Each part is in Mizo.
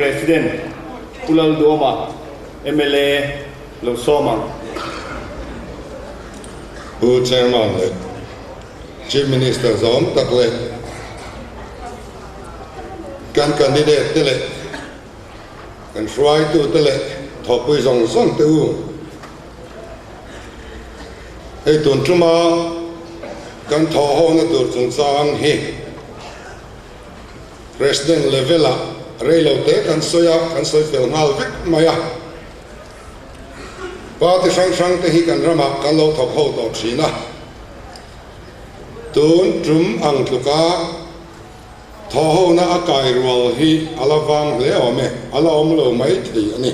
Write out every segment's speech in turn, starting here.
President Pu Lalduama, mla lo sawm ang. Pu Chairman leh Chief Minister zawm tak leh kan candidate te leh kan hruaitu te leh thawhpui zawng zawng te u, hei tun tuma kan thawhhawna tur chungchang hi President level ah rei lo te kan sawi a, kan sawi fel nghal vek mai a. Party hrang hrang te hi kan ramah kan lo thawk ho tawh thin a. Tun tum ang tluka thawhhona a kai rual hi a la vang hle awm e, a la awm lo mai thei a ni.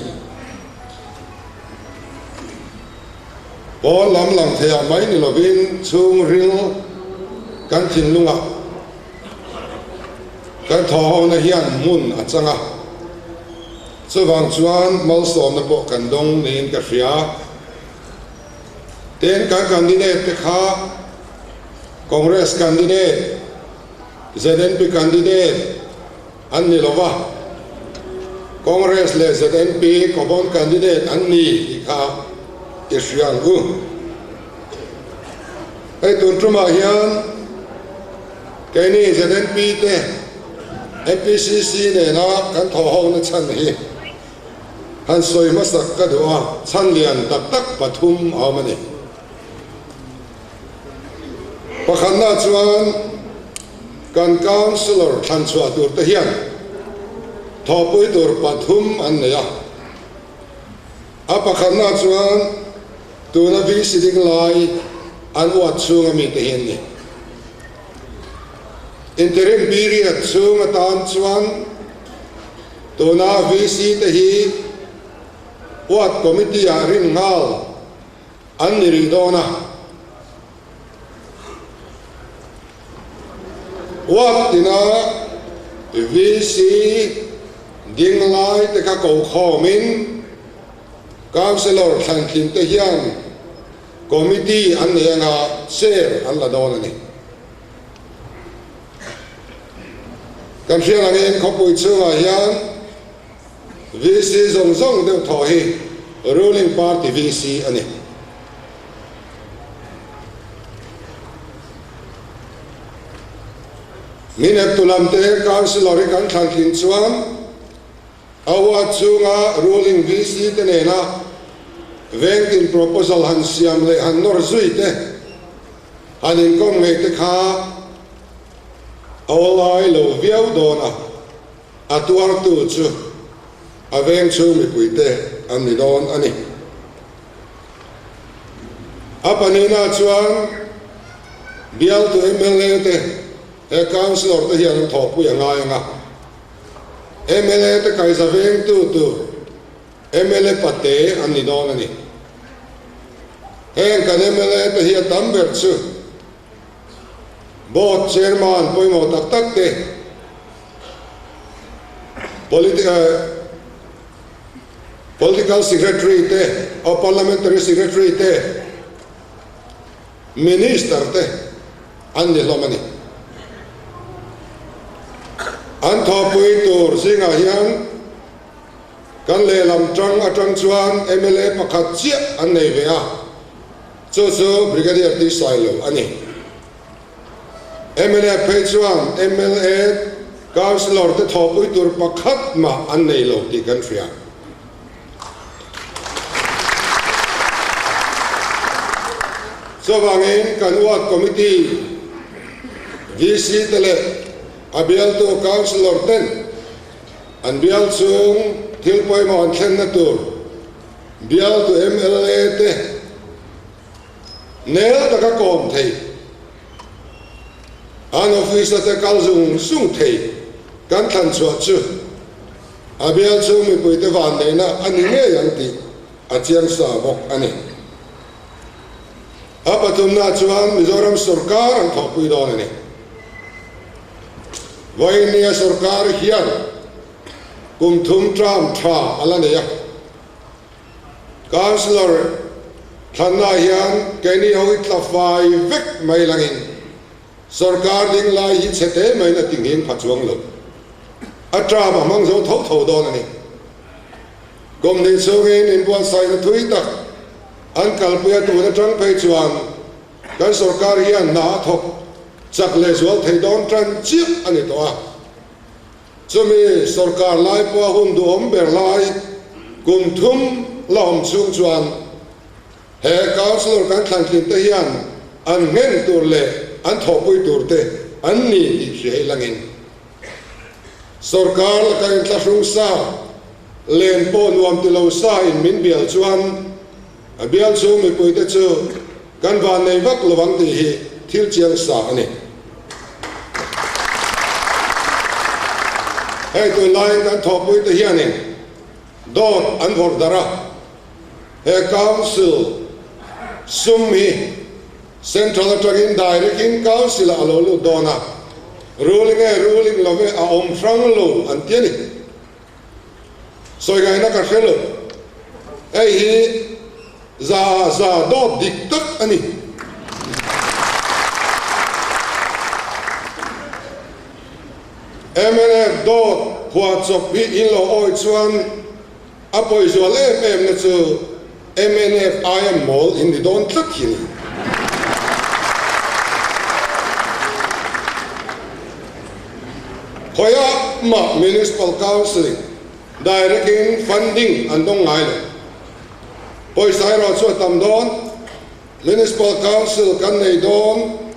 Pawn lam lang theiah mai ni lovin chhungril kan thinlungah Kan thawhhona hian hmun a chang a, chuvang chuan malsawmna pawh kan dawng niin ka hria. Tin, kan candidate te kha Congress candidate, ZNP candidate an ni lo va, Congress leh ZNP common candidate an ni tih kha i hria ang u. Hei tun tumah hian Keini ZNP te MPCC nena kan thawhhawkna chhan hi han sawi hmasak ka duh a, chhan lian tak tak pathum a awm a ni. Pakhatna chuan kan Councillor thlan chhuah tur te hian thawhpui tur pathum an nei a. A pakhatna chuan tuna VC ding lai an uat chhunga mite hi an ni. Interim period chhung atan chuan tuna VC te hi uat committee ah rin nghal an ni rih dawn a. Uat tina VC ding lai te kha ko khawmin Councillor thlantlin te hian Committee an nei anga chair an la dawn a ni. Kan hriat angin khawpui chhungah hian VC zawng zawng deuh thaw hi ruling party VC a ni. Min eptu lam te Councillor hi kan thlantlin chuan A huat chhunga ruling VC te nena vengtin proposal han siam leh han nawr zui te, han inkawm ngei te kha a awlai lo viau dawn a, a tuartu chu a veng chhung mipui te an ni dawn a ni. A pahnihna chuan bialtu mla te he councillor te hian an thawhpui a ngai ang a. Mla te kaiza vengtu tur mla pate an ni dawn a ni. Heng kan mla te hi a tam ber chu Board Chairman pawimawh tak tak te, Political Secretary te or Parliamentary Secretary te, Minister te an ni hlawm a ni. An thawhpui tur zingah hian kan lehlam tang atang chuan mla pakhat chiah an nei ve a, chu chu Brigadier T Sailo a ni. Mla phei chuan mla Councillor te thawhpui tur pakhat mah an nei lo tih kan hria. Chuvangin kan Ward Committee, VC te leh a bialtu Councillor ten an bial chung thil pawimawh an thlenna tur bialtu mla te nel taka kawm thei, an office a te kal zung zung thei kan thlan chhuah chu A bial chu mipuite vanneihna a ni ngei ang tih a chiang sa bawk a ni. A pathumna chuan Mizoram sawrkar an thawhpui dawn a ni. Vawinia sawrkar hian kum thum term tha a la nei a. Councillor thlanna hian keini ho hi tla fai vek mai langin sawrkar ding lai hi chhe te maiin a tinghing pha chuang lo. A term a hmang zo tho tho dawn a ni. Kum hnih chhungin inbuatsaihna thui tak an kalpui a tun atang phei chuan kan sorkar hian hna a thawk chak leh zual thei dawn tan chiah a ni tawh a. Chumi sorkar lai pawha hun duhawm ber lai kum thum la awm chhung chuan he councillor kan thlantlin te hian an nghen tur leh an thawhpui tur te an ni tih hria i langin sorkar laka inthlahrung sa len pawh nuam ti lo sa in min bial chuan a bial chhung mipui te chu Kan vannei vak lo ang tih hi thil chiang sa a ni. Hei tunlaiin kan thawhpuite hianin dawt an vawrh darh a, he Council sum hi Central atangin direct in Council ah a lo lut dawn a, ruling e ruling lo e a awm hrang lo an ti a ni. Sawi ngaihna ka hre lo. Hei hi za za dawt dik tak a ni. Mnf dawt phuahchawp hi in lo awi chuan a pawi zual em em na chu mnf aia mawl in ni dawn tlat hi a ni. Khawiah mah Municipal Council-in direct-in funding an dawng ngai lo. Pawisa erawh chu a tam dawn, Municipal Council kan nei dawn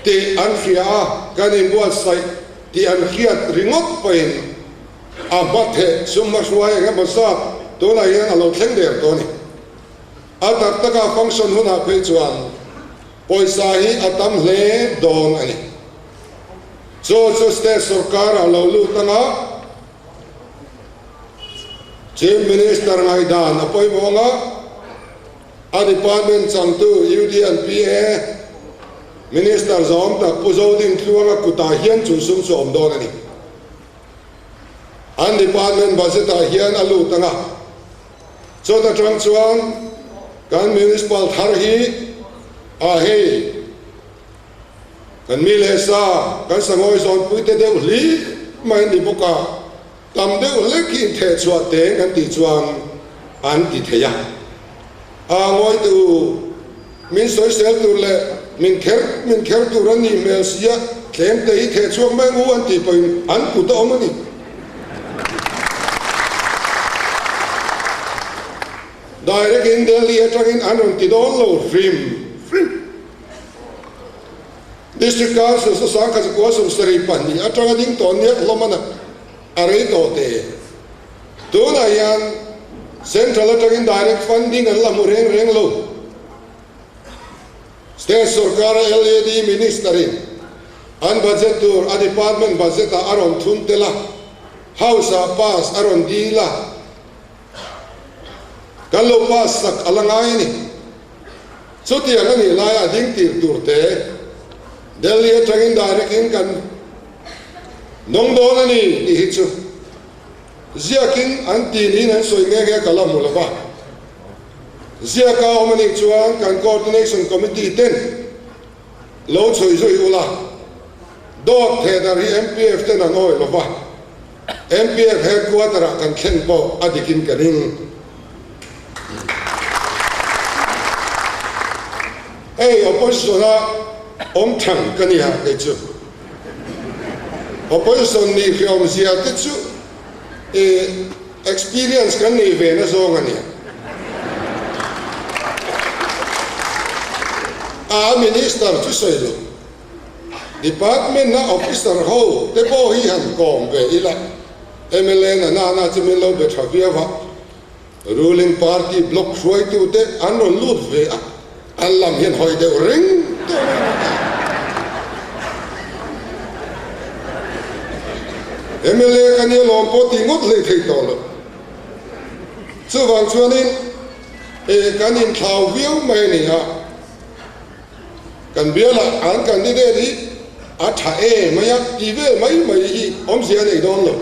tih an hria a, kan inbuatsaih tih an hriat ringawt pawhin a hmatheh sum hmahruai eng emaw zat tunah hian a lo thleng der tawh a ni. A tak taka function hunah phei chuan pawisa hi a tam hle dawn a ni. Chu chu state sorkar ah lo lut anga Chief Minister ngaihdan a pawimawh anga a department changtu UDNPA Minister zawm tak Pu Zodin Tluanga kutah hian chu sum chu a awm dawn a ni. An department budget ah hian a lut anga chawt atang chuan kan municipal thar hi a hei Kan mi leh sa, kan sangawi zawnpui te deuh hlim mai an ni bawk a, tam deuh hlek hi intheh chhuah teng an tih chuan an ti thei a. A ngawitu min sawisel tur leh min kher min kher tur an nih hmel sia thleng te hi theh chhuak mai ang u an tih pawhin an kut a awm a ni. Direct in Delhi atangin an rawn ti dawn lo hrim hrim. District Council chu sangkhat zakua 72 atanga ding tawh nia hlawm a a rei tawh te. Tunah hian Central atangin direct funding an la hmu reng reng lo. State sorkara LAD Minister-in an budget tur a department budget-ah a rawn thun tel a, House-ah pass a rawn dil a, kan lo pass sak a la ngai a ni. Chutiang a nih laia a ding tir tur te Delhi atangin direct in kan dawng dawn a ni tih hi chu ziakin an ti niin an sawi nghe nghe ka la hmu lo va. Ziaka awm a nih chuan kan Coordination Committee ten lo chhui zui ula, dawt thehdarh hi MPF ten an awih lo va. MPF headquarter ah kan thlen pawh a dik in ka ring. Hei opposition a awm thang ka nia kei chu. Opposition nih hriawm zia te chu i experience kan nei ve na zawng a nia. A minister chu sawi lo. Department a officer ho te pawh hi han kawm ve ila, mla na nana chu min lo be tha viau a, ruling party block hruaitu te an rawn lut ve a, an lam hian hawi deuh reng tawh mai bawk a. Mla ka nia lawm pawh tih ngawt hlei thei tawh lo. Chuvang chuanin kan inthlau viau mai a ni a. Kan bialah an candidate hi a tha em mai a, ti vel mai mai hi awmzia a nei dawn lo.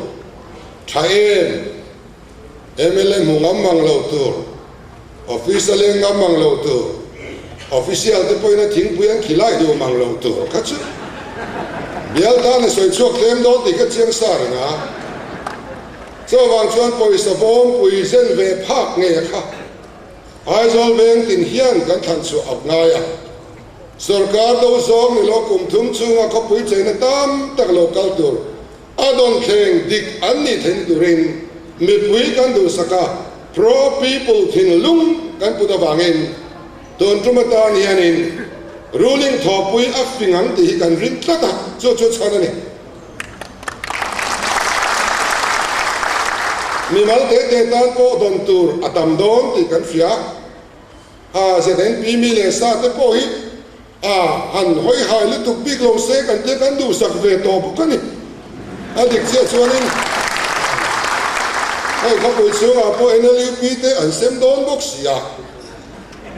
Tha em? Mla hmu ngam mang lo tur, office a leng ngam mang lo tur, official te pawhin a thingpui an khilai duh mang lo tur kha chu. Bial tan a sawi chhuak tlem dawn tih ka chiang sa reng a. Chuvang chuan pawisa bawmpui zen ve phak nge kha Aizawl veng tin hian kan thlan chhuah ap ngai a. Sorkar do zawng ni lo kum thum chhunga khawpui cheina tam tak lo kal tur a dawn thleng dik an nih theihna turin mipui kan duhsak a, pro people thinlung kan put avangin tun tum atan hianin ruling thawhpui a fing ang tih hi kan ring tlat a, chu chu chhan a ni. Mimal te te tan pawh dawn tur a tam dawn tih kan hria. A ZNP mi leh sa te pawh hi a han hawi hai lutuk bik lo se kan tia kan duhsak ve tawh bawk a ni. A dik chiah chuanin hei khawpui chhungah pawh NLUP te an sem dawn bawk si a.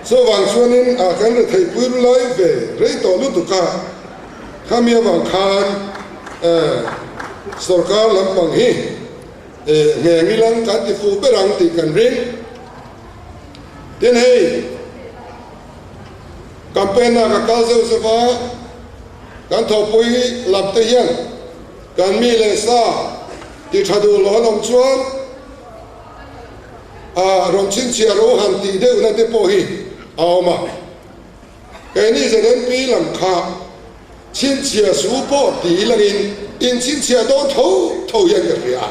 Chuvang chuanin a kan retheihpui ru lai ve rei tawh lutuk a. Khami avang khan sorkar lampang hi ngheng ilang kan ti fuh ber ang tih kan ring. Tin hei campaign ah ka kal zeuh zeuh a, kan thawhpui lam te hian kan mi leh sa ti tha duh lo an awm chuan ah rawn chhinchhiah ro han tih deuhna te pawh hi a awm a. Keini ZNP lam kha chhinchhiah su pawh ti langin in chhinchhiah dawn tho tho hian ka hria.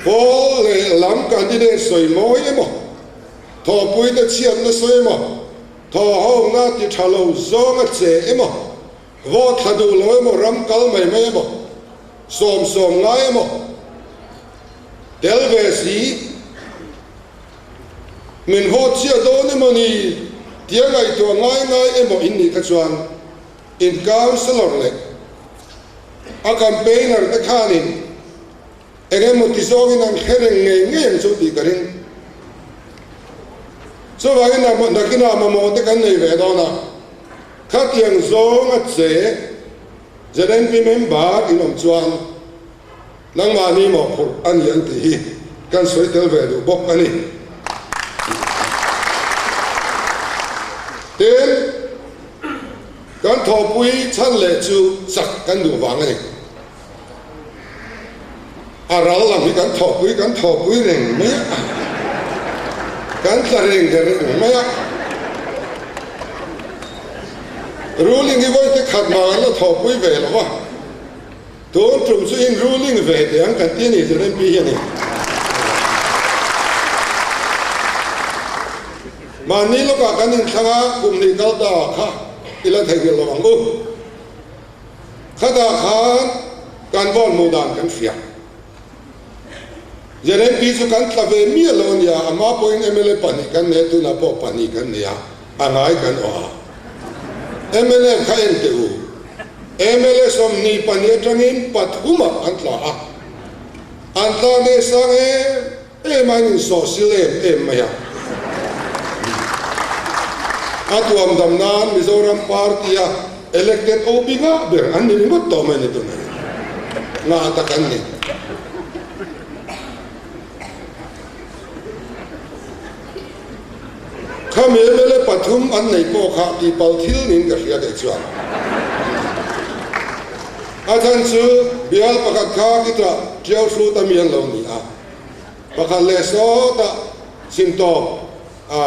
Pawl leh lam candidate sawi mawi emaw, thawhpuite chhiatna sawi emaw, thawhhawmna ti tha lo zawnga che emaw, vote thla duh lo emaw, ram kal mai mai emaw, sawmsawm ngai emaw, tel ve si. Min vote chiah dawn emaw ni tia ngaihtuah ngai ngai emaw in nih kha chuan in councillor leh a campaigner te khanin eng emaw ti zawngin an hre reng ngei ngei ang chu tih ka ring. Chuvangin nakinah mamawh te kan nei ve dawn a, khatiang zawnga che ZNP member in awm chuan Nangmahni mawhphurh a ni an tih hi kan sawi tel ve duh bawk a ni. Tin, kan thawhpui chhan leh chu chak kan duh vang a ni. A ral lam hi kan thawhpui kan thawhpui reng mai a, kan tla reng reng mai a. Ruling hi vawi te khat mah kan la thawhpui ve lo va. Tun tum chu in ruling ve teh ang kan ti a ni ZNP hian in mahni lawkah kan inthlang a, kum hnih kal ta kha i la theihnghilh lo ang u. Khatah khan kan vote hmuh dan kan hria. ZNP chu kan tla ve miah lo a nia, amah pawhin mla pahnih kan nei a, tunah pawh pahnih kan nei a, a ngai kan awh a. Mnf kha en teh u. Mla 22 atangin pathumah an tla a, an tla nge sang em em a, an insawhsil em em mai a. A tuam dam nan Mizoram party a elected OB ngah ber an ni ringawt tawh mai ni tunah hian. Ngah tak an ni. Khami mla pathum an nei pawh kha tihpalh thil niin ka hria kei chuan. A chhan chu bial pakhat kha kitah Tiau Hrut ami an lo ni a, pakhat leh sawtah Chhimtawk a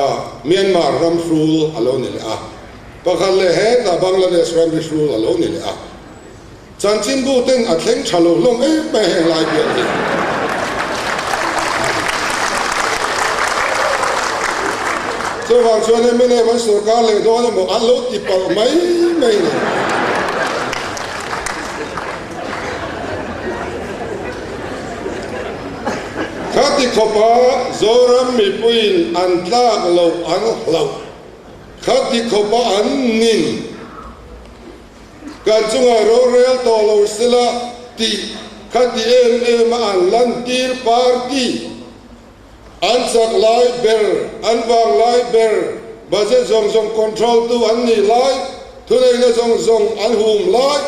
Myanmar ram hrul a lo ni leh a, pakhat leh hetah Bangladesh ramri hrul a lo ni leh a. Chanchinbu ten a thleng tha lo hlawm em mai heng lai bial hi. Chuvang chuan mnf an sorkar leh dawn emaw an lo ti palh mai mai ni. Khati khawpa Zoram mipuiin an tlak loh an hlauh, khati khawpa an nin. Kan chungah rorel tawh lo sela tih kha ti em em a an lantir party an chak lai ber, an vang lai ber, budget zawng zawng control tu an nih lai, thuneihna zawng zawng an hum lai,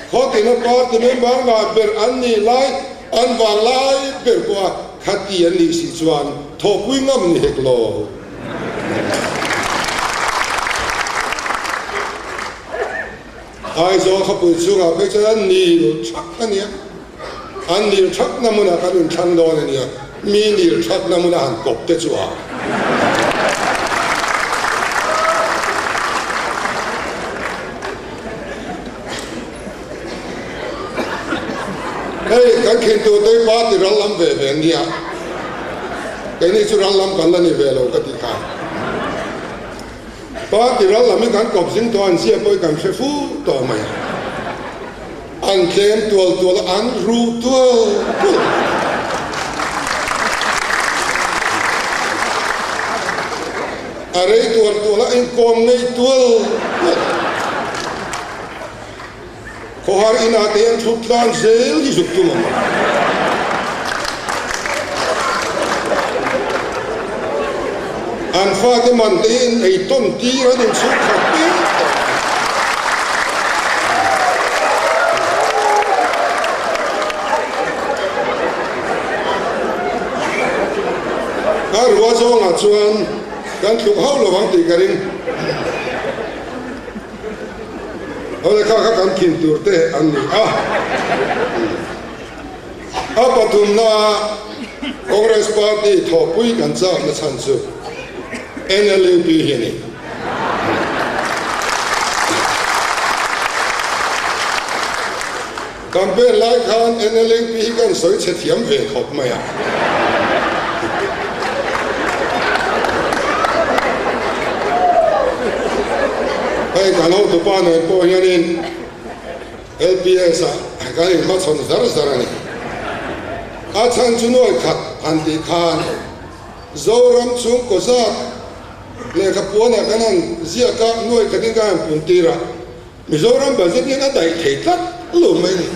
khawtina party member ngah ber an nih lai, an vang lai ber pawh a kha ti an nih si chuan thawhpui ngam ni hek lo. Aizawl khawpui chungah phei chuan an nil thak a nia. An nil thakna hmunah kan inthlang dawn a nia. Mi nil thakna hmuna han kawp te chu a. Hei kan khintu te party ral lam ve ve an nia. Keini chu ral lam kan la ni ve lo ka tih kha. Party ral lam hi kan kawp zing tawh an zia pawh hi kan hre fu tawh mai a. An tlem tual tual a, an ruh tual tual. A rei tual tual a, a inkawm ngei tual tual. Khawhar inah te an thut tlan zel hi zuk tum ang. An fate man te hi an ei tawn tir an inchhung khat mek tawh. A rua zawngah chuan kan tluk hauh lo ang tih ka ring. Awle kha kha kan thin tur te an ni a. A pathumna Congress Party thawhpui kan chak na chhan chu NLUP hi a ni. Campaign lai khan NLUP hi kan sawi chhe thiam ve khawp mai a. Hei kan hotupa nen pawh hianin LPS ah kan inhmachhawn zar zar a ni. A chhan chu nuai khat han tih khan Zoram chhungkaw zat lehkha puanah kan han ziak a, nuai khatin kan han pun tir a. Mizoram budget hian a daih thei tlat lo mai ni.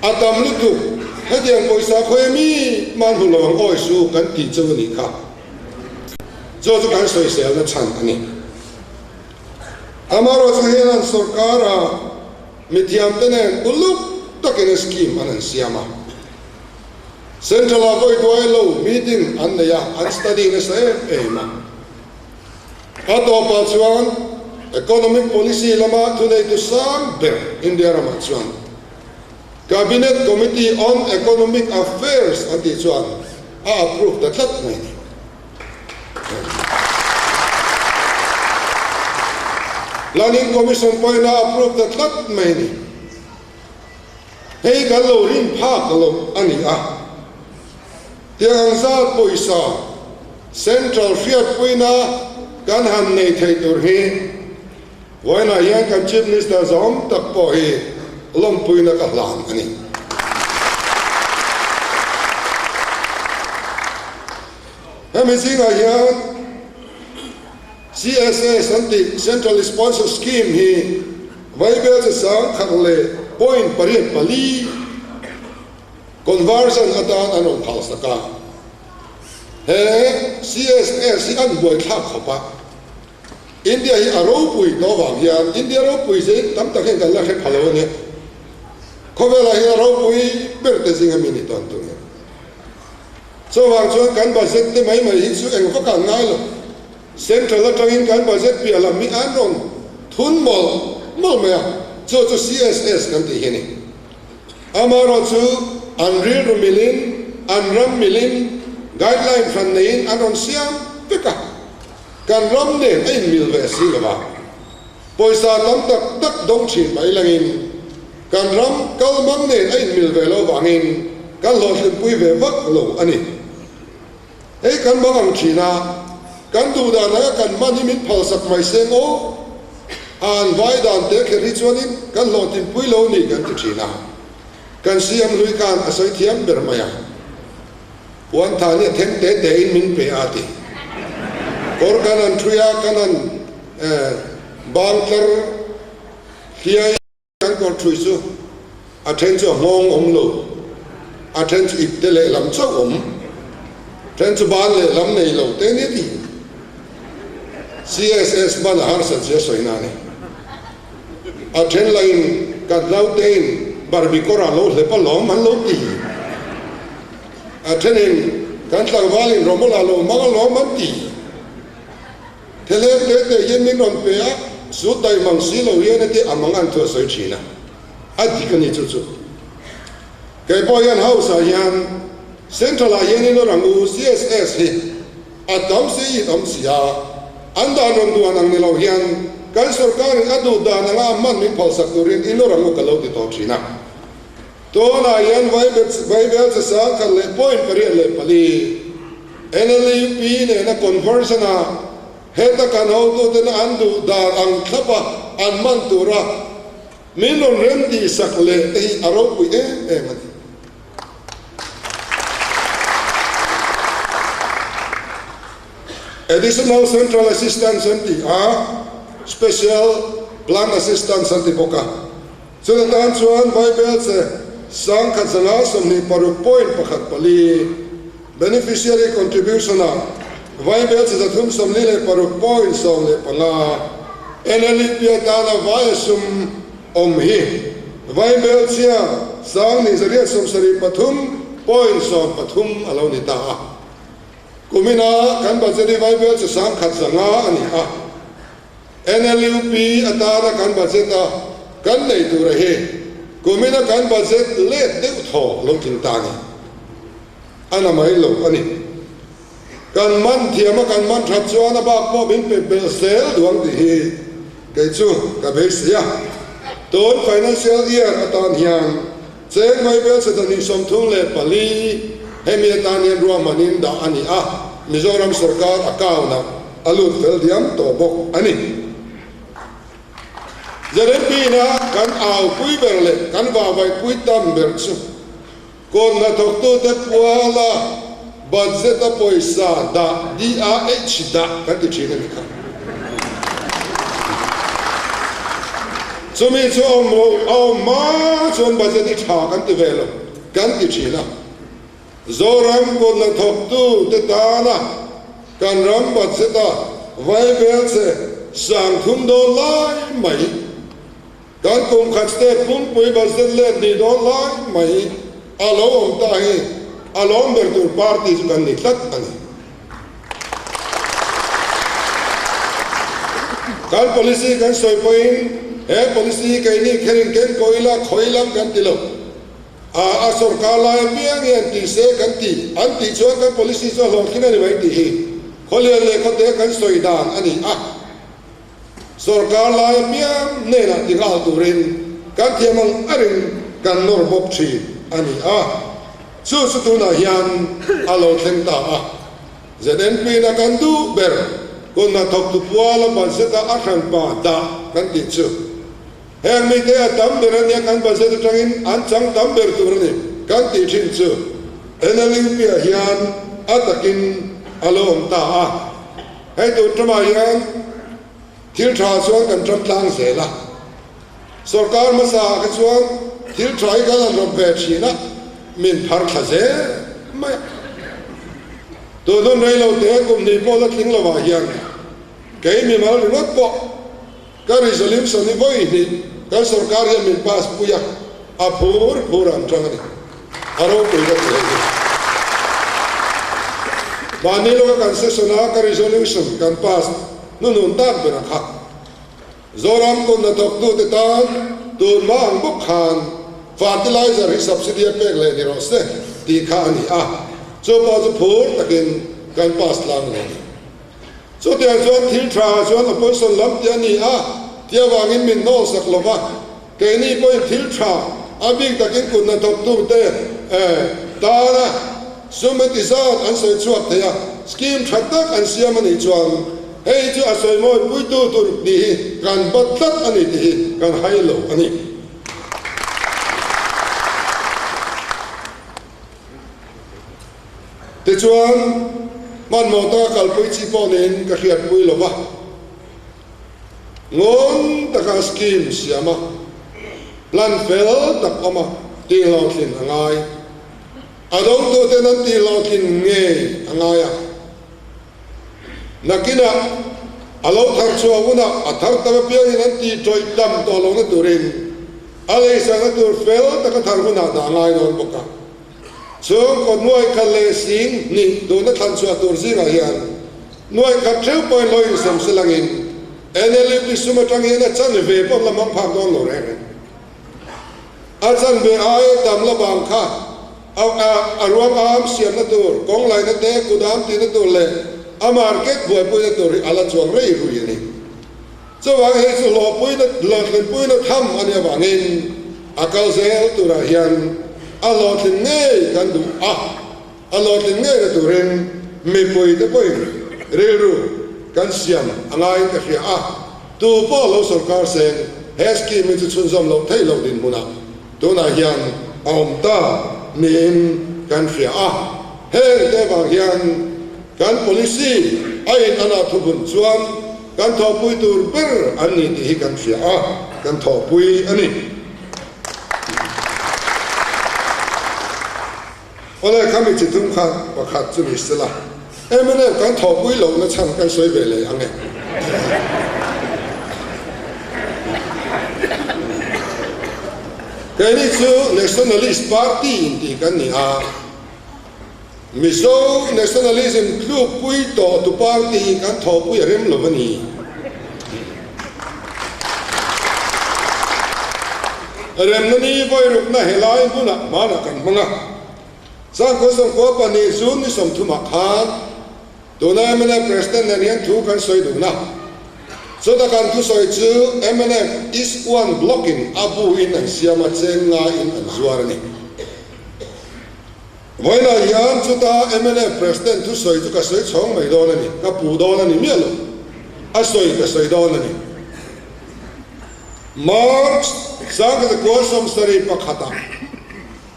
A tam lutuk, hetiang pawisa khawi mi man hmu lo ang awi su kan tih chu a nih kha. Chu chu kan sawiselna chhan a ni. Amaherawhchu hian an sorkara mithiamte nen uluk takin a scheme an han siam a. Central-ah vawi duai lo meeting an nei a, an study nasa em em a. A tawpah chuan Economic Policy lama thuneitu sang ber India ramah chuan Cabinet Committee on Economic Affairs an tih chuan a approve ta tlat mai a ni. Planning Commission pawhin a approve ta tlat mai a ni. Hei kan lo rin phak lo a ni a. Tiang ang zat pawisa Central hriatpuina kan han nei thei tur hi vawiinah hian kan Chief Minister zawm tak pawh hi lawmpuina ka hlan a ni. Hemi zingah hian CSS an tih Central Sponsor Scheme hi Vaibel chi sang khat leh point pariat pali conversion atan an rawn phal sak a. He CSS hi an buaithlak khawp a, India hi a ropui tawh vang hian India ropui zing tam tak hian kan la hre pha lo a nia. Khawvelah hian a ropui ber te zinga mi ni tawn tur hian. Chuvang chuan kan budget te mai mai hi chu eng vak an ngai lo. Central atangin kan budget piah lam hi an rawn thun mawlh mawlh mai a, chu chu CSS kan tih hi a ni. Amaherawhchu an rilru milin, an ram milin guideline hran neiin an rawn siam vek a, kan ram nen a inmil ve si lo va. Pawisa tam tak tak dawng thin mai langin kan ram kal mang nen a inmil ve lo vangin kan hlawhtlinpui ve vak lo a ni. Hei kan mang ang thin a, kan duh dan anga kan hman hi min phalsak mai seng aw, a an vai dan te kher hi chuanin kan hlawhtlinpui lo ni kan ti thin a. Kan CM hlui khan a sawi thiam ber mai a, Puan tha nia then te te in min pe a ti. Kawr kan han thui a, kan han bang tlar hliai. Kan kawr thui chu a then chu a nghawng awm lo, a then chu ip te lehlam chauh awm, then chu ban lehlam nei lo te nia ti. CSS hman a harsat zia sawi na a ni. A then lahin kan nautein Barbie kawrah lo hlep a lawm an lo ti. A thenin kan tlangvalin Romola lo hmang a lawm an ti. Thelem te te hian min rawn pe a. sut daih mang si lo hian a ti a mang an thu a sawi thin a, a dik a ni chu chu. Kei pawh hian House ah hian Central ah hian in awr ang u CSS hi a tam si it awm si a, an dan rawn duan ang ni lo hian kan sorkar in a duh dan anga a hman min phalsak turin in awr ang u ka lo ti tawh thin a. Tunah hian Vaibel che sang khat leh point 84 NLUP nena conversion a heta kan hotuten an duh dan ang thlapa an hman tura min rawn rem tihsak leh te hi a ropui em em a ni. Additional Central Assistance an ti a, Special Plan Assistance an ti bawk a. Chun atan chuan Vaibel che 1126 point pakhat pali, Beneficiary Contribution ah Vaibel che 346 point 15, NLUP atana vai a sum awm hi Vaibel chia 2873 point 13 a lo ni ta a. Kumina kan budget hi Vaibel che 1100 a ni a. NLUP atana kan budget a kan nei tura hi kumina kan budget let deuh thaw lo tling ta ni. A na mai lo a ni. Kan man thiam a kan man that chuan a bak pawh min pe belh zel duang tih hi kei chu ka beisei a. Tun financial year atan hian cheng mai vel sazahnih 34 hemi atan hian ruahmanin dah a ni a, Mizoram sorkar account ah a lut fel diam tawh bawk a ni. ZMP ina kan aupui ber leh kan vahvaihpui tam ber chu kawn hnathawktute puala budget a pawisa dah, DAH dah kan ti thin a ni kha. Chumi chu a awm lo, a awm hma chuan budget i tha kan ti ve lo kan ti thin a. Zoram kawn hnathawktute tana kan ram budget a vaibel che 3000 dawn lai mai, kan kum khat state pumpui budget let ni dawn lai mai a lo awm ta hi a lawm ber tur party chu kan ni tlat a ni. Kan policy kan sawi pawhin he policy keini kherin ken kawila khawilam kan ti lo. A a sorkar lai apiang hi an tih se kan ti, an tih chuan kan policy chu a hlawhtling a ni mai tih hi khawlian leh khawte kan sawi dan a ni a. Sorkar lai apiang hnenah ti nghal turin kan thiam ang arin kan nawr bawk thin a ni a. Chu chu tunah hian a lo thleng ta a. ZNP na kan duh ber hun hnathawktu puala budget a a hranpa dah kan tih chu. Heng mite a tam ber a nia kan budget atangin an chang tam ber tur a ni kan tih thin chu NLUP ah hian a takin a lo awm ta a. Hei tun ṭamah hian thil ṭha chuan kan ṭam tlang zel a. Sorkar hmasa ah kha chuan thil ṭha hi kan han rawp ve thin a, min phar thla zel mai a. Tun hun rei lo te kum hnih pawh la tling lovah hian kei mimal ringawt pawh Ka resolution hi vawi hnih kan sorkar hian min pass pui a, a phur phur an tang a ni. A ropui ka ti hei hi. Mahni lawka kan session a ka resolution kan pass hnunun tak ber a kha. Zoram kawm hnathawktute tan tun hma ang bawk khan fertilizer hi subsidy a pek leh ni rawh se tih kha a ni a, chu pawh chu phur takin kan pass tlang leh a ni. Chutiang chuan thil tha chuan opposition lam tih a ni a, tih avangin min hnawlsak lo va, keini pawhin thil tha a bik takin kut hnathawktute tana sum heti zat an sawi chhuak thei a, scheme tha tak an siam a nih chuan hei chu a sawi mawi puitu tur tih hi kan bat tlat a ni tih hi kan hai lo a ni. Tichuan, hmanhmawh taka kalpui chi pawh niin ka hriatpui lo va, ngawn taka scheme siam a, plan fel tak awm a tihhlawhtlin a ngai. A dawngtuten an tihhlawhtlin ngei a ngai a. Nakinah a lo thar chhuah hunah a thar tam apiangin an tih tawih tam tawh lohna turin a leisakna tur fel taka thar hunah dah a ngai dawn bawk a. Chhungkaw nuai khat leh 2000 tuna thlan chhuah tur zingah hian nuai khat theuh pawhin lo insem se langin NLUP sum atang hian a chanve pawh la hmang phak dawn lo reng reng. A chanve aia tam la bang kha a a ruang am siamna tur, kawng laihna te, kut am tihna tur leh a market buaipuina tur hi a la chuang rei rui a ni. Chuvang hei chu hlawhpuina, hlawhtlinpuina tham a nih avangin a kal zel turah hian a hlawhtlin ngei kan duh a. A hlawhtlin ngeina turin mipuite pawhin rilru kan siam a ngaiin ka hria a, tu pawh lo sawrkar seng he scheme hi chu chhunzawm loh theih loh dinhmunah tunah hian a awm ta niin kan hria a. Heng te vang hian kan policy a in an ah thubun chuan kan thawhpui tur ber an ni tih hi kan hria a, kan thawhpui a ni. Awle kha mi chi tum kha pakhat chu ni sela, mnf kan thawhpui lohna chhan kan sawi ve leh ang e. Keini chu Nationalist Party intih kan ni a, Mizo Nationalism tlukpui tawh tu party kan thawhpui a rem lo a ni. Remna ni vawirukna helai hmunah hmanah kan hmang a, Sangkhaw sawmkua pahnih June ni sawmthumah khan tuna mnf President nen hian thu kan sawi dun a, chuta kan thusawi chu mnf is one block in a bu in an siam a, cheng ngaiin an zuar a ni. Vawiinah hian chuta mnf President thusawi chu ka sawi chhawng mai dawn a ni, ka puh dawn a ni miah lo, a sawi ka sawi dawn a ni. March 1971 ah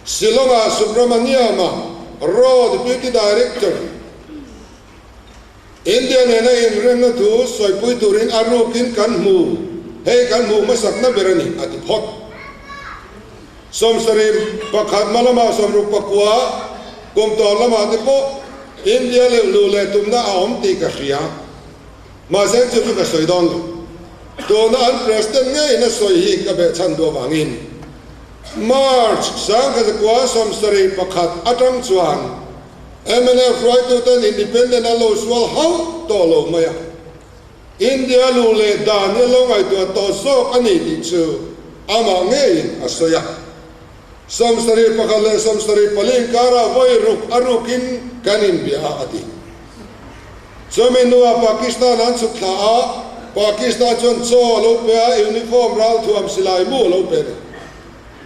Shillong-ah Subramaniam-a raw Deputy Director, India nena inremna thu sawipui turin a rukin kan hmu, hei kan hmuh hmasakna ber a ni, a ti phawt. 71 hma lamah 69 kum tawh lamah te pawh India leh luh leh tumna a awm tih ka hria. Mahse chu chu ka sawi dawn lo. Tuna an President ngeiin a sawi hi ka behchhan duh avangin March 1971 atang chuan mnf hruaituten Independent an lo sual hauh tawh lo mai a. India luh leh dan hi a lo ngaihtuah tawh zawk a ni tih chu amah ngeiin a sawi a. 71 leh 74 inkarah vawi ruk a rukin kan inbia a, a ti. Chumi hnuah Pakistan an chhuk thla a, Pakistan chuan chaw a lo pe a, uniform ralthuam silai mu a lo pe a ni.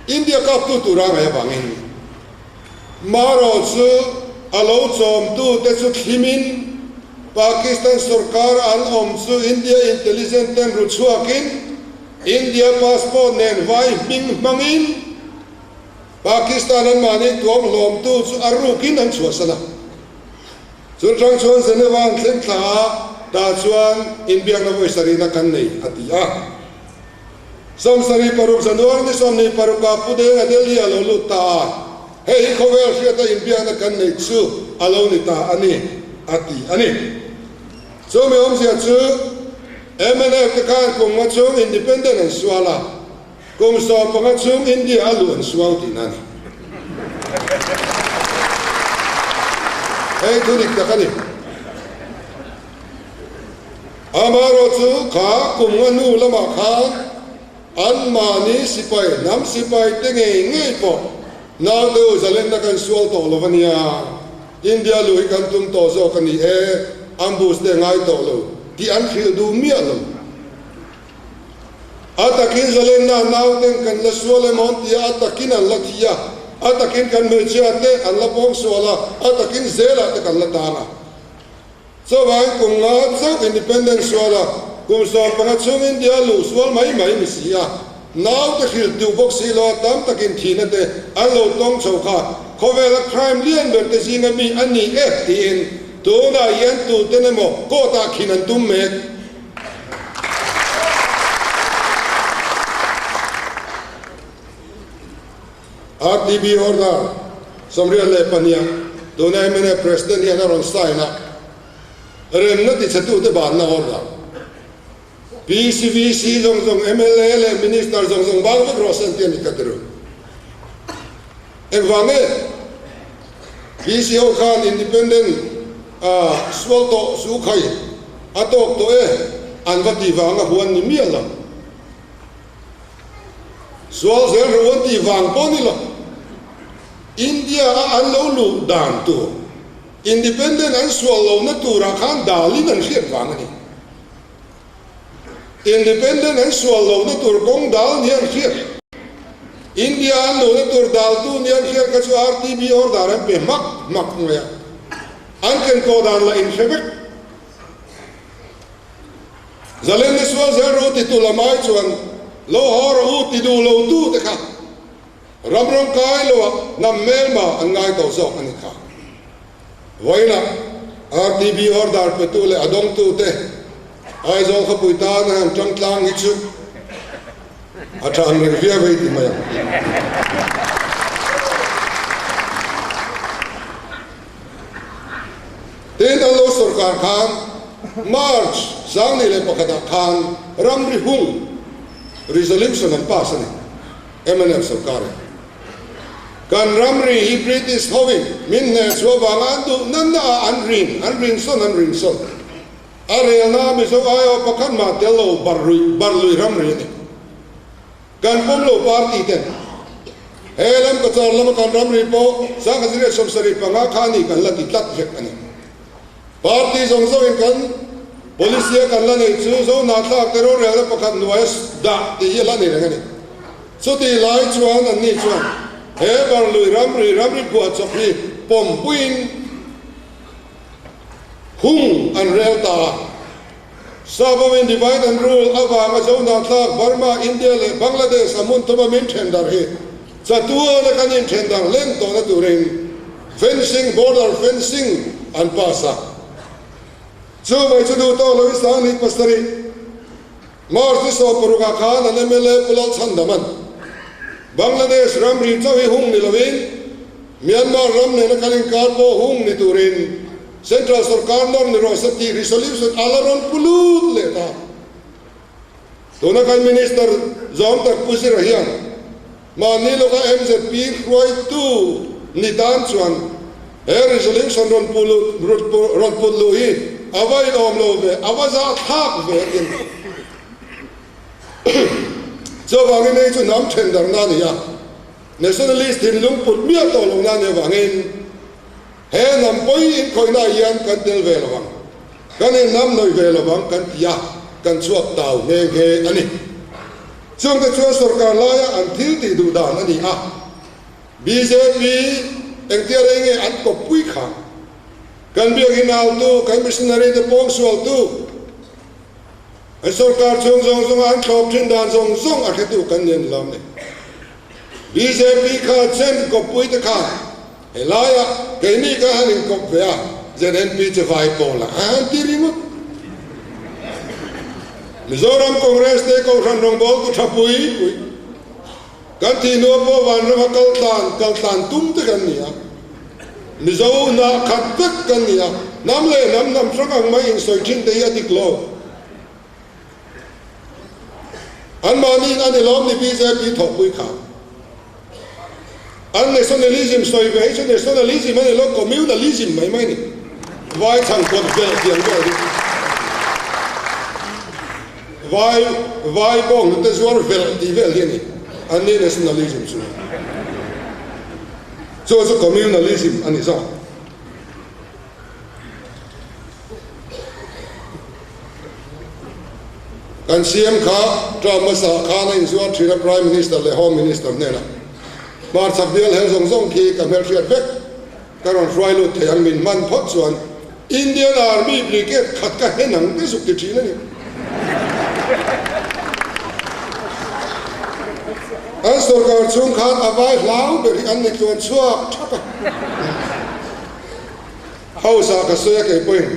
India kaptu tura ngaih avangin Maro chu a lo chawmtute chu thlimin Pakistan sorkar an awm chu India intelligence ten ru chhuakin India passport nen vai hming hmangin Pakistan anmahni tuam hlawmtu chu a rukin an chhuahsan a. Chu tang chuan Geneva an thleng thla a, tah chuan inbiakna vawi sarihna kan nei, a ti a. 76 January ni 26 ah Pu Denga Delhi a lo lut ta a, hei hi khawvel hriata inbiakna kan neih chu a lo ni ta a ni, a ti a ni. Chumi awmzia chu mnf te khan kum nga chhung independent an sual a, Kum 15 chhung India a luh an sual tihna a ni. Hei thu dik tak a ni. Amaherawh chu kha kum nga hnu lamah khan anmahni sipai, hnam sipai te ngei ngei pawh naute u zalenna kan sual tawh lo a nia, India luh hi kan tum tawh zawk a ni e, ambush te ngai tawh lo tih an hrilh duh miah lo. A takin zalenna nauten kan la sual emaw an ti a, a takin an la thi a, a takin kan hmeichhia te an la pawng sual a, a takin zelah te kan la tan a. Chuvangin kum nga chauh independent sual a, kum 15 chhung India luh sual mai mai ni si a, naute hrilh duh bawk si lo a tam takin thihna te an lo tawng chho kha khawvela crime lian ber te zinga mi a ni e tiin tunah hian tuten emaw court ah khin an tum mek. RTB Order 22 tuna mnf President hian a rawn sign a, remna tichhetute banna order. PCVC zawng zawng mla leh Minister zawng zawng bang vek rawh se an ti a ni ka ti ru. Engvang nge PC ho khan Independent sual tawh su khai a tawk tawh e. an va tih vanga huan ni miah lo. Sual zel ro an tih vang pawh ni lo. India a an lo luh dan tur, independent an sual lohna turah khan dalin an hriat vang a ni. Independent an sual lohna tur kawng dal ni an hriat. India an luhna tur daltu ni an hriat kha chu RTB order an pe hmak hmak mai a. An kenkawh dan lah inhre vek. Zalenna sual zel ro titu lam ai chuan lo haw rawh u ti duh lo tu te kha ram rawng kai lo ah hnam hmelma an ngai tawh zawk a ni kha. Vawiinah RTB order petu leh a dawngtu te Aizawl khawpui tan a han tang tlang hi chu a tha ang reng viau hei ti mai ang. Tin, an lo sorkar khan March 2001 ah khan ramri hung resolution an pass a ni, mnf sorkarin. Kan ramri hi British hoin min hneh chhuah vanga an duh nanna ah an rin, an rinsawn an rinsawn. A relna Mizo aiawh pakhat mah tel lo barrui barlui ramri a ni. Kan pawm lo party ten he lam kachar lama kan ramri pawh 1975 kha ni kan la ti tlat vek a ni. Party zawng zawngin kan policy a kan la neih chu Zohnahthlak te rorelna pakhat hnuaia dah tih hi a la ni reng a ni. Chutih lai chuan anni chuan he barlui ramri ramri phuahchawp hi pawmpuiin hung an rel ta a. Savoin divide and rule avanga Zohnahthlak, Burma, India leh Bangladesh a hmun thuma min then darh hi chatuana kan inthen darh hleng tawhna turin fencing, border fencing, an pass a. Chu mai chu duh tawk loin 2007 March ni 16 ah khan an mla Pu Lalchhandaman Bangladesh ramri chauh hi hung ni loin Myanmar ram nena kan inkar pawh hung ni turin Central sorkar nawr ni rawh se tih resolution a la rawn pu lut leh ta. Tuna kan Minister zawm tak Pu Zira hian mahni lawka MZP hruaitu ni tan chuan he resolution rawn pu lut rawn put luh hi a va inawm lo ve, a va zahthlak ve a ti. Chuvangin hei chu hnam thendarhna a ni a, Nationalist thinlung put miah tawh lohna a nih avangin, He hnam pawi inkhawihnaah hian kan tel ve lo ang, kan inhnam hnawih ve lo ang kan ti a, kan chhuak tau nghe nghe a ni. Chungte chuan sorkar laia an thil tih duh dan a ni a, bjp engtia rei nge an kawppui kha? Kan biakinn altu, kan missionary te pawngsualtu, an sorkar chhung zawng zawnga an thlawp thin dan zawng zawng a hretu kan ni a ni lo ni. Bjp kha chen kawppui te khan Helaia keini ka han inkawp ve a, ZNP chu vai pawl a han ti ringawt. Mizoram Congress te Kohhran rawngbawltu tha pui pui, kan thihnuah pawh vanrama kal tlan kal tlan tum te kan ni a, Mizo hnah khat vek kan ni a, hnam leh hnam hnam hrang ang mai insawi thin te hi a dik lo. Anmahniin a ni lawm ni bjp thawhpui kha. An nationalism sawi ve hi chu nationalism a ni lo, communalism mai mai a ni. Vai chhan kawt velh tiang vel hi. Vai vai bawng hnute zuar velh tih vel hi a ni. An ni nationalism chu. Chu chu communalism a ni zawk. Kan CM kha term hmasa khan a inzuar thin a Prime Minister leh Home Minister hnenah hmarchhak bial hel zawng zawng khi ka hmelhriat vek ka rawn hruai lut thei ang min hman phawt chuan Indian Army Brigade khat ka hen ang te zuk ti thin a ni. An sorkar chhung khan a vai hlau ber hi an ni tluan chhuak thak a. House ah ka sawi a kei pawhin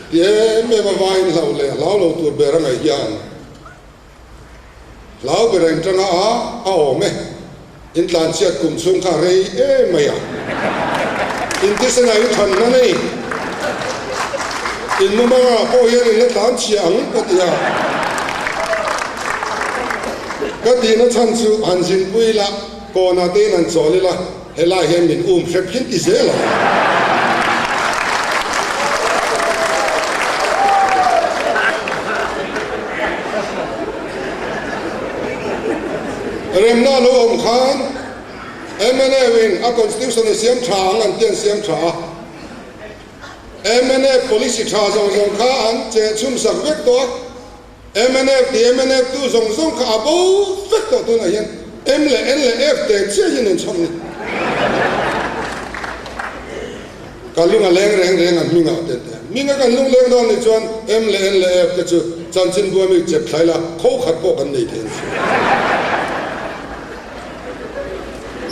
ti em em a vaiin hlau leh hlau lo tur ber a ngaih hian hlau ber a intang a a a awm e. In tlanchhiat kum chhung kha rei em mai a. In thisen ah in than hman a ni. In mumang ah pawh hian in la tlanchhia ang ka ti a. Ka tihna chhan chu han zinpui ila kawnah te in han chawl ila. Helai hian min um hrep hin ti zel ang. Remna a lo awm khan mnf in a constitution a siam tha ang an ti an siam tha a. Mnf policy tha zawng zawng kha an cheh chhum sak vek tawh a. Mnf ti mnf tu zawng zawng kha a bo vek tawh tunah hian M leh N leh F te chiah hi nun chhawm ni. Ka lung a leng reng reng a hmingah te te. Hminga kan lung leng dawn nih chuan M leh N leh F te chu chanchin bua mi chep thlai la kho khat pawh kan nei thei ang chu.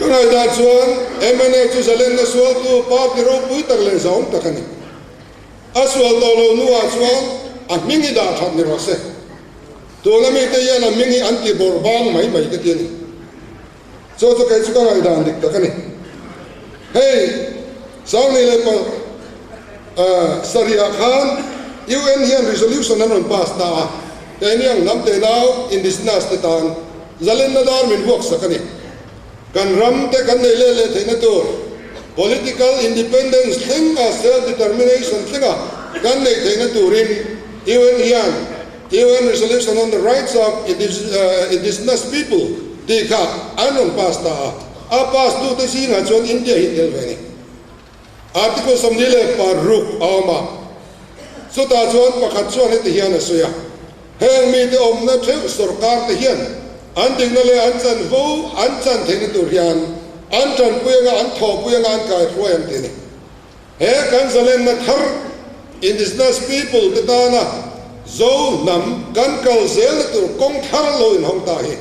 Ka ngaihdan chuan mnf chu zalenna sualtu party ropui tak leh zahawm tak a ni. A sual tawh lo hnuah chuan a hming hi dah that ni rawh se. Tuna mite hian a hming hi an ti bawrh bang mai mai ka ti a ni. Chu chu kei chu ka ngaihdan dik tak a ni. Hei Sangni leh pa Sarihah khan UN hian resolution an rawn pass ta a, keini ang hnam te nau indigenous te tan zalenna dar min vuak sak a ni. Kan ram te kan nei leh leh theihna tur political independence thleng a self determination thleng a kan neih theihna turin UN hian UN Resolution on the Rights of Indigenous People tih kha an rawn pass ta a, a pass tute zingah chuan India hi tel ve a ni. Article 26 a awm a, chutah chuan pakhat chuan heti hian a sawi a, Heng mite awmna theuh sorkar te hian an dikna leh an chanvo an chan theihna tur hian an tanpui anga an thawhpui anga an kaihruai ang ti a ni. He kan zalenna thar Indigenous people te tana Zo hnam kan kal zelna tur kawng thar lo inhawng ta hi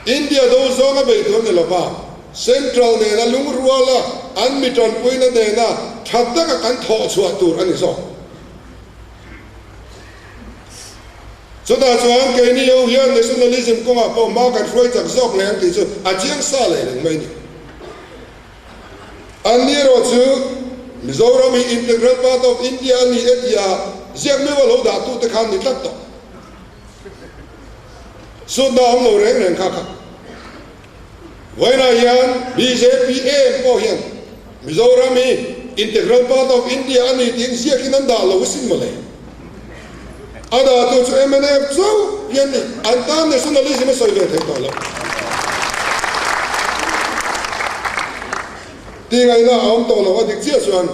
India do zawnga bei tur ni lova Central nena lungruala an mi tanpuina nena tha taka kan thawh chhuah tur a ni zawk. Chutah chuan keini ho hian nationalism kawngah pawh hma kan hruai chak zawk leh ang tih chu a chiang sa leh reng mai a ni. Anni erawh chu Mizoram hi integral part of India a ni e tia ziak meuh a lo dah tute khan ni tlat tawh. Sutna awm lo reng reng kha kha. Vawiinah hian bjp em pawh hian Mizoram hi integral part of India a ni tiin ziakin an dah lo asin mawle. A dahtu chu mnf chauh hi an ni. An tan nationalism a sawi ve thei tawh lo. Tih ngaihna a awm tawh lo a dik chiah chuan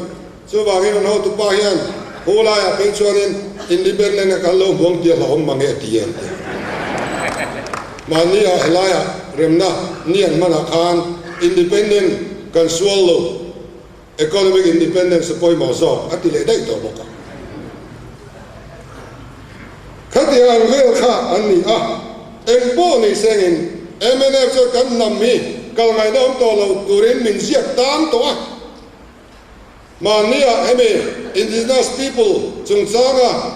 chuvangin an hotupa hian hu laiah phei chuanin independent a kal lo hmuang tih a hlauhawm mang e a ti em ti. Mahni ah helaiah remna ni an hmanah khan independent kan sual lo. Economic independence a pawimawh zawk a ti leh daih tawh bawk a. Khatiang ang vel kha an ni a, eng pawh ni sengin mnf chuan kan hnam hi kal ngaihna awm tawh lo turin min ziak tan tawh a. Mahnia hemi indigenous people chungchanga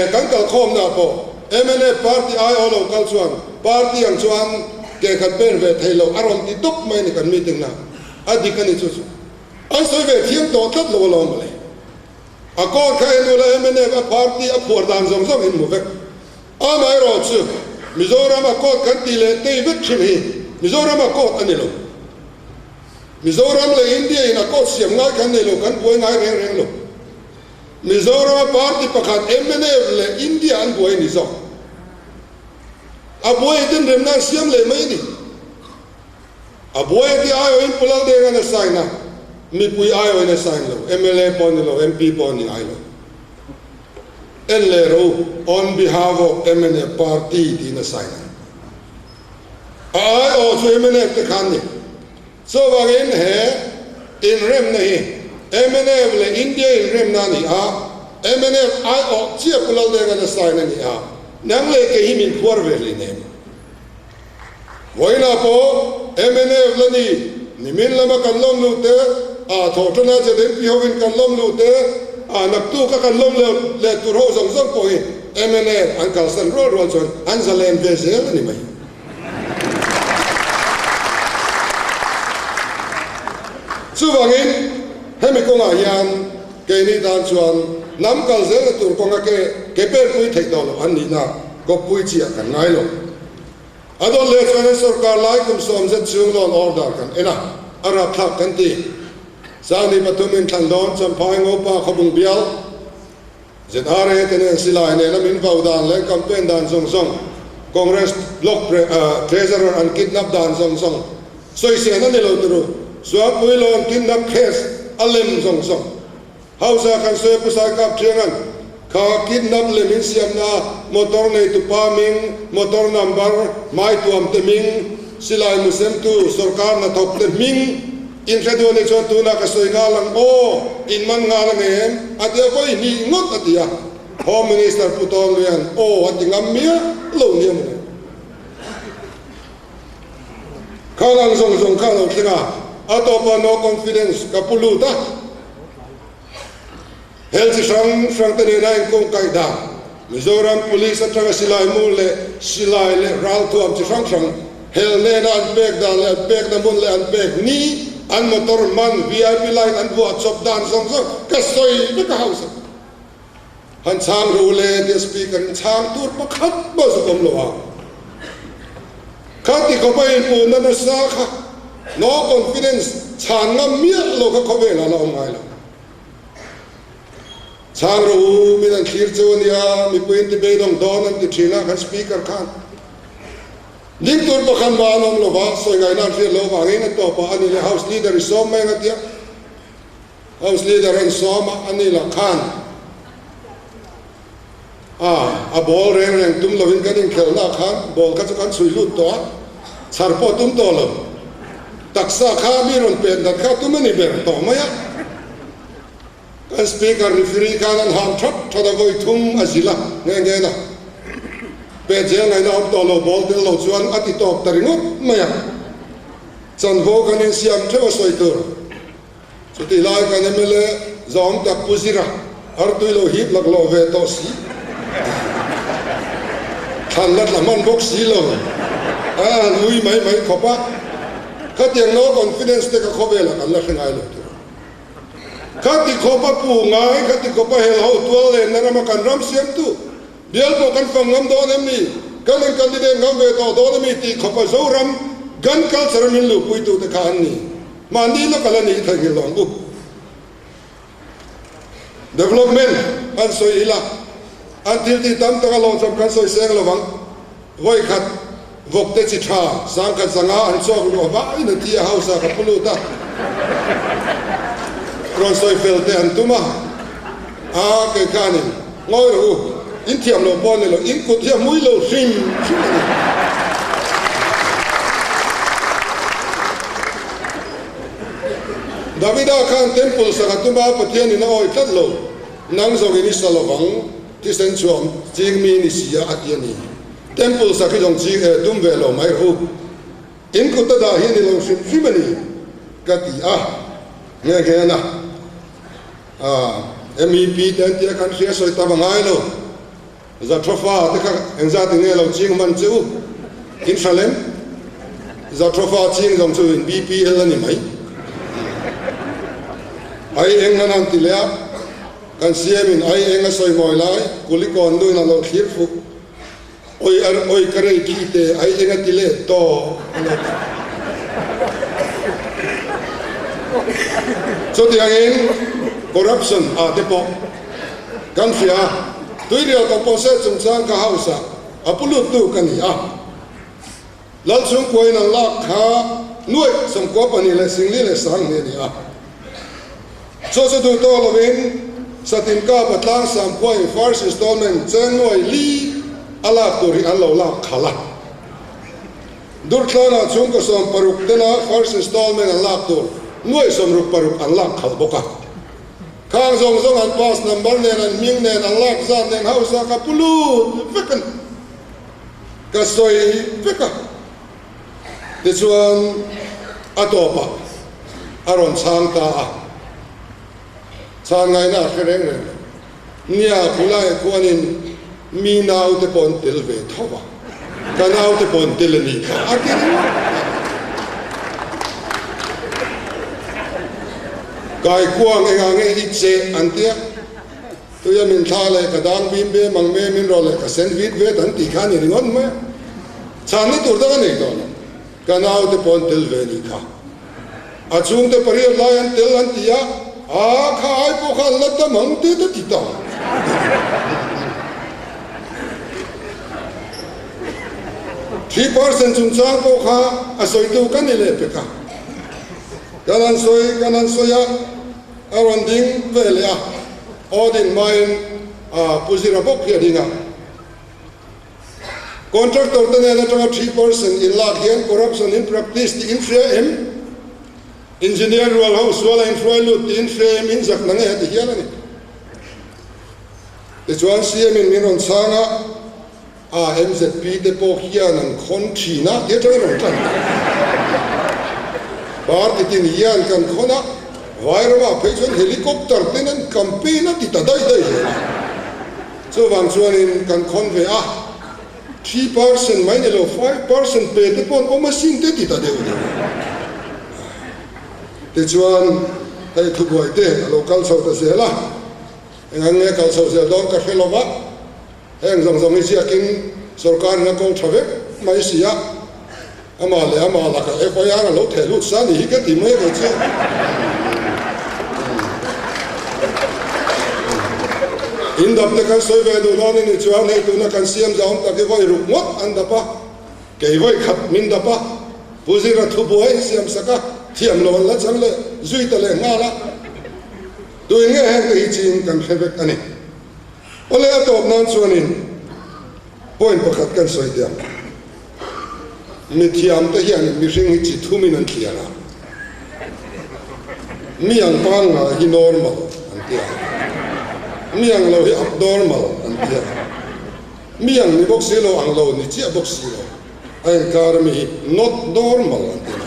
kan kalkhawmna pawh mnf party aiawh lo kal chuan party ang chuan ke khat pen ve thei lo a rawn ti tawp mai a ni kan meeting na. A dik a ni chu chu. An sawi ve thiam tawh tlat lo alawm mawle. A court kha en ula mnf a party a phuar dan zawng zawng in hmu vek. Amaherawh chu Mizoram a court kan tih leh tei vek thin hi Mizoram a court a ni lo. Mizoram leh India in a court siam ngai kan nei lo kan buai ngai reng reng lo. Mizoram a party pakhat mnf leh India an buai a ni zawk. A buai a ten remna an siam leh mai a ni. A buai a ti aiawhin Pu Laldenga'n a sign a, mipui aiawhin a sign lo, mla pawh a ni lo, MP pawh a ni ai lo. En leh rawh u, on behalf of mnf party tiin a sign a. A aiawh chu mnf te khan ni. Chuvangin he inremna hi mnf leh India inremna a ni a, mnf aiawh chiah Pu Laldenga'n a sign a ni a, nang leh kei hi min phuar ve hleinem. Vawiinah pawh mnf la ni, nimin lama kan lawm luh te, a thawh tana ZNP hovin kan lawm luh te, a naktuk a kan lawm leh leh tur ho zawng zawng pawh hi mnf an kalsan rual rual chuan an zalen ve zel a ni mai. Chuvangin hemi kawngah hian keini tan chuan hnam kal zelna tur kawnga ke ke penpui theih tawh loh an nihna kawppui chiah kan ngai lo. A dawt leh chuan an sorkar lai kum 90 chhung loan order kan en a, a rapthlak kan ti. Sangni pathum in thlan dawn Champhai Ngopa Khawbung bial ZRA te nen silai nena min vau dan leh campaign dan zawng zawng. Congress Block Treasurer an kidnap dan zawng zawng sawisel a ni lo turu. Suangpui loan kidnap case a lem zawng zawng. House ah kan sawi a Pu Saikap Thianga'n kha kidnap lem in siamna a motor neitu pa hming, motor number, hmaituam te hming, silai musemtu sorkar hnathawk te hming in hre duh a nih chuan tunah ka sawi nghal ang aw, in man nghal ang em? a ti a vawi hnih ngawt a ti a. Home Minister Pu Tawnluia'n aw a ti ngam miah lo nia mawle. Khang ang zawng zawng kha a lo thleng a, a tawpah no confidence ka pu lut a. Hel chi hrang hrang te nena inkawng kaih dan, Mizoram Police atanga silai mu leh silai leh ralthuam chi hrang hrang hel nena an pek dan leh an pekna hmun leh an pek ni, an motor man, VIP line an buah chawp dan zawng zawng ka sawi vek a hausa. Han chhang rawh u le tia speaker in chhang tur pakhat pawh zuk awm lo ang. Kha ti khawp a inpuhna nasa kha no confidence chhan ngam miah lo kha khawvel ah la awm ngai lo. Chhang rawh u, min an thlir cheu a nia, mipui in ti beidawng dawn an ti thin a kan speaker khan. Ding tur pakhat mah an awm lo va, sawi ngaihna an hriat loh avangin a tawpah a ni le house leader i sawm mai ang a tia. House leader an sawm a, ani lah khan a a ball reng reng tum lovin kan inkhelhna ah khan ball kha chu kan chhui lut tawh a, chhar pawh tum tawh lo. Taksa kha mi rawn pet nat kha tum a ni ber tawh mai a. Kan speaker referee khan an ham that that a vawi thum a zil a nghe nghe na. Pet zel ngaihna awm tawh lo ball tel lo chuan a ti tawp ta ringawt mai a. Chanvo kan insiam theuh a sawi tur. Chutih lai kan mla zawng tak Pu Zira artui lo hip laklawh ve tawh si, thlan la tla hman bawk si lo, a han ui mai mai khawp a, khatiang no confidence te ka khawvelah kan la hre ngai lo tur. Khati khawp a pu ngai, khati khawp a hel ho tual lenna rama kan ram siamtu bial pawh kan fang ngam dawn em ni, kan in candidate ngam ve tawh dawn em ni tih khawp a Zoram gun culture a min luhpuitute kha an ni. Mahni lawk a la nih theihnghilh lo ang u. Development an sawi ila, an thil tih tam tak a lawmchawp kan sawi seng lo vang. Vawi khat vawk te chi tha sangkhat zanga an chawk luh avangin a thi a hausa ka pu lut a, rawn sawi fel teh an tum a, a kei khanin ngawi rawh u, in thiam loh pawh a ni lo, in kut hi a hmui lo hrim hrim a ni. Davida khan temple sak a tum a, Pathianin a awi tlat lo, nang zawngin i sa lovang, thisen chhuah ching mi ni si a, a ti a ni. Temple sak hi zawng ching e, tum ve lo mai rawh u. In kut a dah hi a ni lo hrim hrim a ni, ka ti a, nghe nghe a na. MEP te an tia khan hria sawi tam a ngai lo. Zathofa te kha engzat in nge lo ching hman che u? In hra lem? Zathofa ching zawng chu in BPL a ni mai. Ai eng an han ti leh a, kan CM in ai eng a sawi mawi lai, Kulikawn nu in a lo thlir fuh. Oi ar oi ka rei khi te ai eng a ti leh tawh a lo ti. Chutiangin corruption ah te pawh kan hria a, tuirial ka pawh se chungchang ka house ah a pu lut tu ka ni a. Lalchhungkuain an lak kha nuaih 42 leh singli leh sang ni a ni a. Chaw chu duh tawh lovin Satin Kapa tlang Samkhuain first installment cheng nuai li a lak tur hi an lo lak khalh a. Durtlanah chhungkaw 60 tena first installment an lak tur nuai 66 an lak khalh bawk a. Khang zawng zawng an pass number nen an hming nen an lak zat nen hausa ka pu lut vek a ni. Ka sawi vek a. Tichuan a tawpah a rawn chhang ta a, chhan ngaina a hre reng reng lo. Nia, khulaiah khuanin mi naute pawh an tel ve tho va, ka naute pawh an tel a nih kha a ti ringawt a. Kaikuang engah nge i cheh an tia, tuia min thla leh ka dang bim ve mang me min rawh leh ka sen vit vet an tih kha a ni ringawt mai a. Chhanna tur dang a nei tawh lo. Ka naute pawh an tel ve nih kha. A chhungte pariat lai an tel an ti a, aa kha ai pawh kha an la tam ang te te ti ta. 3% chungchang pawh kha a sawitu ka ni leh pek a. Kan han sawi kan han sawi a, a rawn ding ve leh a, aw din hmain Pu Zira bawk hi a ding a. Contractor te nen atanga 3% in lak hian corruption in practice tih in hria em? Engineer rual ho sual a inhruai lut tih in hria em? In zak na nge ti hial a ni. Tichuan CM in min rawn chhang a, a MZP te pawh hian an khawn thin a ti atangin rawn tan ta. Party tin hian kan khawn a, Vairamah phei chuan helicopter ten an campaign a ti ta daih daih zel a. Chuvang chuanin kan khawn ve a, 3% mai ni lo 5% pe te pawh an awm asin te ti ta deuh deuh a. Tichuan hei thubuai te a lo kal chho ta zel a, engang nge kal chho zel dawn ka hre lo va, heng zawng zawng hi ziakin sorkarin a ko tha vek mai si a, amah leh amah lakah FIR a lo theh lut sa ni hi ka ti mai ve chu. In dap te kan sawi ve duh dawn a ni chuan hei tuna kan siam zau tak hi vawi ruk ngawt an dap a, kei vawi khat min dap a, Pu Zira thubuai siam sak a, thiam lo an la chang leh zui ta leh nghal a, tuin nge heng te hi chin kan hre vek a ni. Awle a tawp nan chuanin point pakhat kan sawi teh ang. Mithiam te hian mihring hi chi thumin an thliar a, mi ang pangngai hi normal an ti a, mi ang lo hi abnormal an ti a, mi ang ni bawk si lo ang lo ni chiah bawk si lo a inkar ami hi not normal an ti a.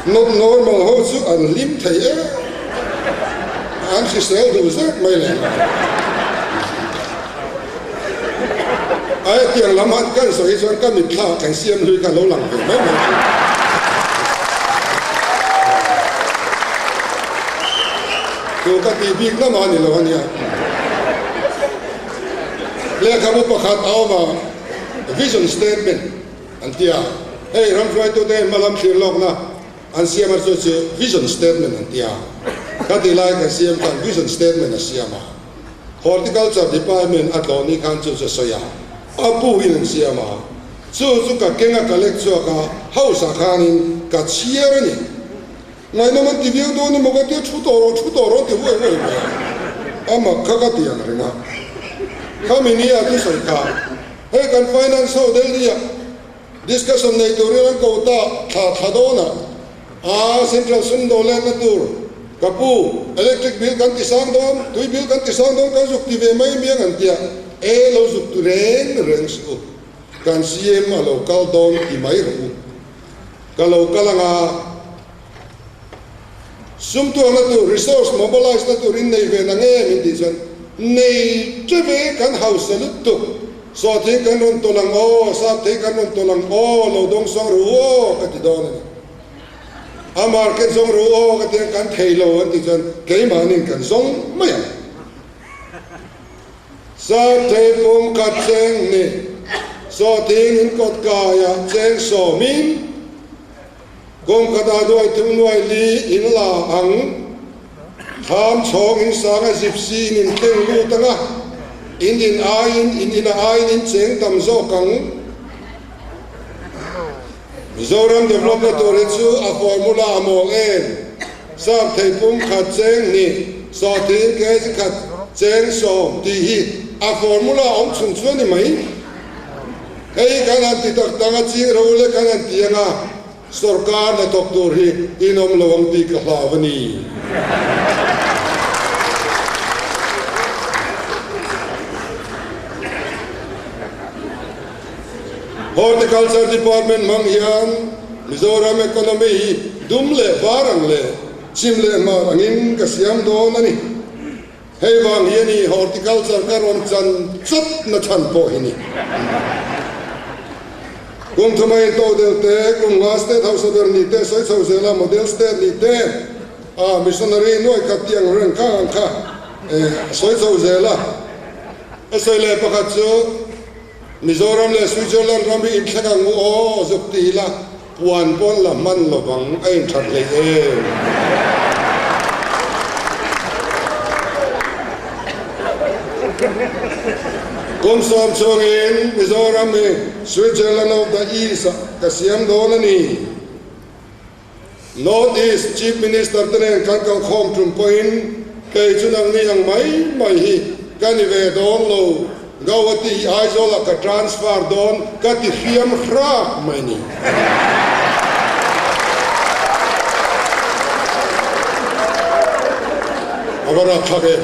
Not normal ho chu an hlim thei em an hrisel duh zet mai leh nghal. A hetiang lam han kan sawi hi chuan ka mitthla kan siam hlui kha lo lang ve mai mai chu. Chu ka tih bik na mah ni lo ania. Lehkhabu pakhat a awm a, vision statement an ti a, hei ramhruaitute hian hmalam thlir lawkna an siam a chu chu vision statement an ti a, khatih lai kan siam khan vision statement a siam a. Horticulture Department a tlawh ni khan chu chu sawi a, a pu in an siam a, chu chu ka keng a ka lek chhuak a, house ah khanin ka chhiar a ni. Ngaihnawm an ti viau dawn emaw ka tia thu tawh rawh, thu tawh rawh an ti huai huai mai a, a mak kha ka ti ang reng a. Khami ni a thusawi kha, hei kan finance ho Delhi ah discussion nei turin an ko ta thla thla dawn a, Aa Central sumdaw lenna tur ka pu, electric bill kan ti sang dawn, tui bill kan ti sang dawn kan zuk ti ve mai miang an tia, e lo zuk tu reng reng suh u, kan CM a lo kal dawn ti mai rawh u, ka lo kal anga sum tuakna tur resource mobilize na tur in nei ve na nge min tih chuan nei che ve kan hausa lutuk, sawhthing kan rawn tawlh ang aw, sapthei kan rawn tawlh ang aw, lo dawng sawng rawh u aw ka ti dawn a ni. A market zawng ru aw ka tia kan thei lo an tih chuan keimahnin kan zawng mai ang. Sap thei pum khat cheng ni sawhthing in kawt kaiah cheng sawmin kum khatah duai thum nuai li in la ang. Thlam chhawng in sanga zipsi in in tleng lut anga in in aiin in inah aiin in cheng tam zawk ang. Mizoram developna tur hi chu a formula a mawl em? Sap thei pum khat cheng hnih, sawhthing kg khat cheng sawm tih hi a formula awm chhun chu a ni mai. Hei hi kan han ti tak tak a, ching ro le kan han ti anga sorkar hnathawk tur hi inawm lo ang tih ka hlau a ni. Horticulture Department hmang hian Mizoram economy hi dum leh var ang leh chim leh hmar angin ka siam dawn a ni. Hei vang hi a ni horticulture ka rawn chan chawp na chhan pawh hi ni. Kum thuma in to deuh te, kum nga state hausa ber ni te, sawi chho zela model state ni te, a missionary nuai khat tih ang reng khang ang kha sawi chho zela. A sawi leh pakhat chu Mizoram leh Switzerland ram hi inthleng ang u aw, zuk ti ila puan pawn la hman lovang a inthat hleih em. Kum sawm chhungin Mizoram hi Switzerland of the East ah ka siam dawn a ni. North East Chief Minister te nen kan kalkhawm tum pawhin kei chu nangni ang mai mai hi ka ni ve dawn lo, Gauhati hi Aizawl ah ka transfer dawn ka ti hriam hrak mai ni. A va rapthlak em?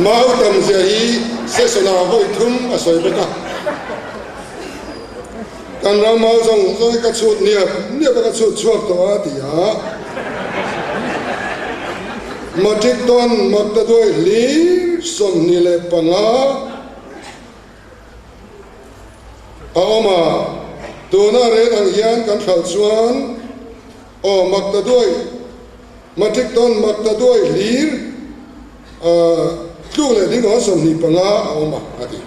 Mau tam zia hi session ah vawi thum a sawi bawk a. Kan ram mau zawng zawng hi ka chhut niap niap a ka chhut chhuak tawh a ti a. Matric tawn Maktaduai hlir 25 A awm a, tuna rel ang hian kan hralh chuan aw mak ta duai, matric tawn mak ta duai hlir tluk leh ding aw 25 a awm a, a ti.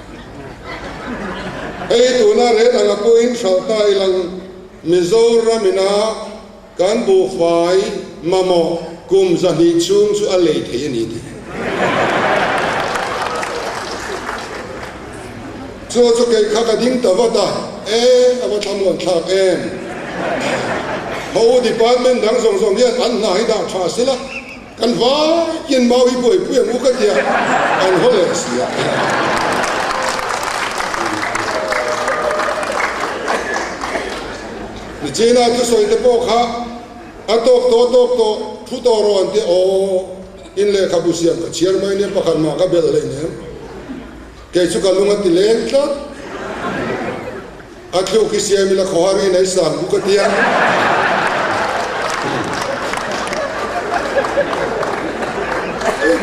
Hei tuna rel anga pawhin hralh ta ilang Mizoram ina Kan buhfai mamawh kum 200 chhung chu a lei thei a ni tih. Chu chu kei kha ka ding ta vat a, e a va thlamuan thlak em. Ho department dang zawng zawng hian an hna hi dah tha sila, kan vaiin mau hi buaipui ang u ka tia, an haw leh si a. Nichina thusawi te pawh kha a tawk tawh a tawk tawh thu tawh rawh an ti aw in lehkhabu siam ka chhiar mai nia pakhat mah ka belh hleinem kei chu ka lung a ti leng tlat a thluk hi siam ila khawhar in ei san buk a tia.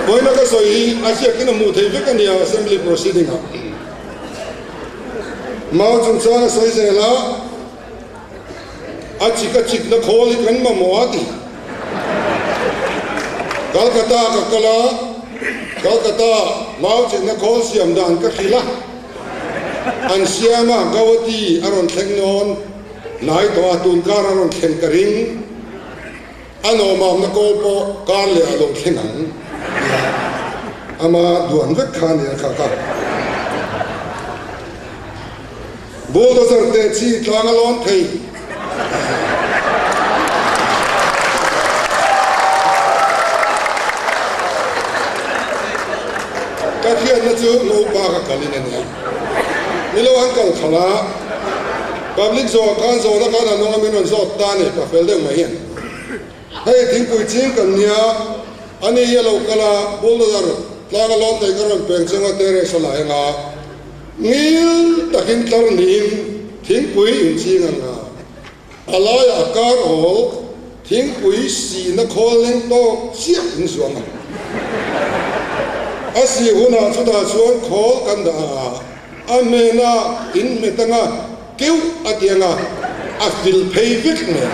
Vawiina ka sawi hi a ziakin a hmuh theih vek a nia assembly proceeding ah. Mau chungchang a sawi zel a, a chik a chikna khawl hi kan mamawh a ti. Calcutta ka kal a, Calcutta mau chikna khawl siam dan ka hrilh a, an siam a, Gauhati a rawn thleng nawn hnai tawh a, tun kar a rawn thleng ka ring. A nawmamna kawl pawh kar leh a lo thleng ang tia ama duan vek kha a ni a kha kha. Bulldozer teh chi tlang a lawn thei. Ka hriatna chu Ngopa ka kalin a nia. Ni lo an kal khalh a, public zawh khan zawhna khan an awm a min rawn zawt ta a ni, pa fel deuh mai hian. Hei thingpui ching kan nia, ani hi a lo kal a, bulldozer tlang a lawn thei ka rawn peng chunga terrace a la eng a, ngil takin tlar niin thingpui in ching ang a, a laiah a kar awl thingpui sihna khawl leng tawk chiah in zuang ang. A sih hunah chutah chuan khawl kan dah ang a, a hmena in hmet anga, Keuh a ti anga a fil phei vek nen.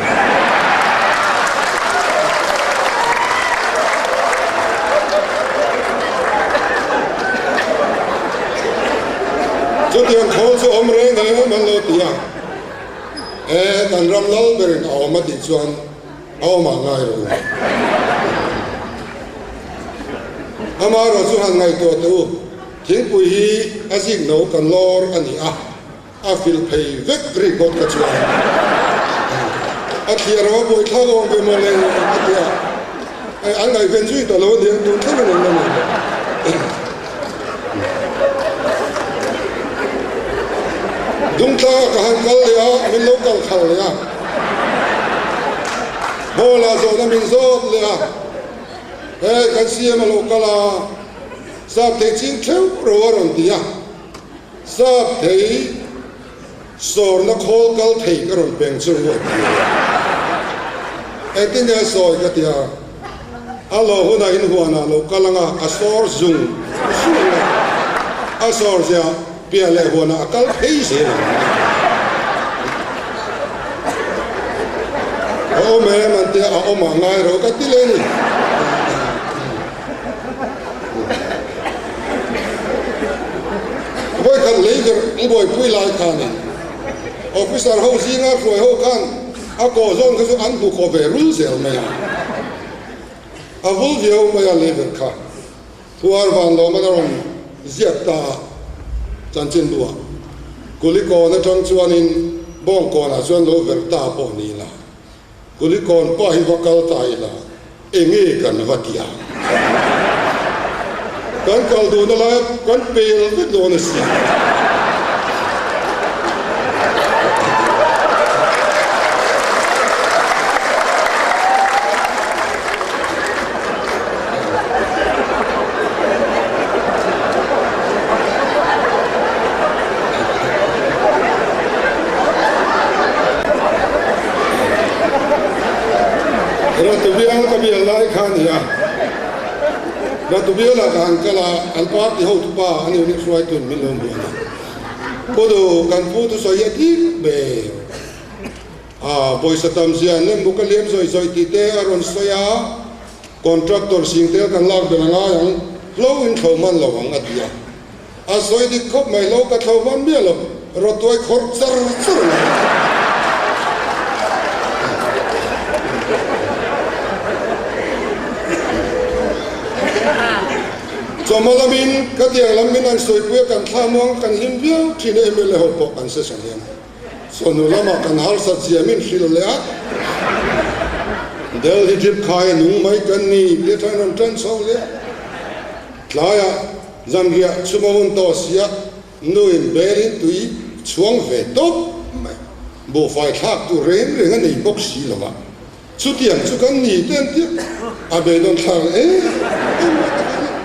Chutiang khawl chu awm reng em an lo ti a, e kan ram lal berin a awm a tih chuan a awmah ngai rawh u. Amaherawh chu han ngaihtuah teh u, thingpui hi a zik no kan lawr a ni a. A fil phei vek rikawt ka chuan a thliar a buaithlak awm ve maw le a ti a, an ngaihven zui ta lo a nia tun thleng in an la nei lo. Dungtlang ah ka han kal leh a, min lo kal khal leh a, hall ah zawhna min zawt leh a, hei kan CM a lo kal a, sap thei ching theuh ro a rawn ti a. Sap thei sawrna khawl kal thei ka rawn peng chu ruat ti a. Engtin nge a sawi ka ti a, a lo hunah in huanah lo kal anga a sawr zung zung anga a sawr zia piah leh huanah a kal phei zel ang. A awm em an tia a awmah ngai ro ka ti leh a ni. Vawikhat lei ber buaipui lai khanin officer ho zinga hruai ho khan. A kawh zawn kha chu an hmu khawh ve rul zel mai a. A vul viau mai a leiverh kha. Phuar van lawm an a rawn ziak ta a, chanchinbu ah. Kulikawn atang chuanin Bawngkawnah chuan lo verh ta pawh ni ila. Kulikawn pa hi va kal ta ila, enge kan va ti ang? Kan kal duhna laia kan pel vek dawn a si. Ratubial ka bial lai kha a ni a, Ratubialah ka han kal a, an party hotupa a ni unih hruaitun min lo hmuh a ni. Pu Du, kan pu thusawi hi a dik ber. A pawisa tam zia nem buk a liam zawi zawi tih te a rawn sawi a, contractor sing tel kan lak ber a ngai ang, hlo in thlo hman lo ang a ti a. A sawi dik khawp mai lo, ka thlo hman miah lo, rawtuai khawrh char char a ngai. Chawhma lamin ka tiang lam min an sawipui a, kan thla muang kan hlim viau thin a, mla ho pawh kan session hian. Chawhnu lamah kan harsat zia min hrilh leh a, Delhi trip khai a nung mai kan ni tih atangin rawn tan chho leh a. Tlaiah zanriah chhum a hun tawh sia, nuin belin tui chhuang ve tawp mai. Buhfai thlak tur reng reng a nei bawk si lo va, chutiang chu kan ni te an tia, a beidawn thlak leh em em mai tak a ni.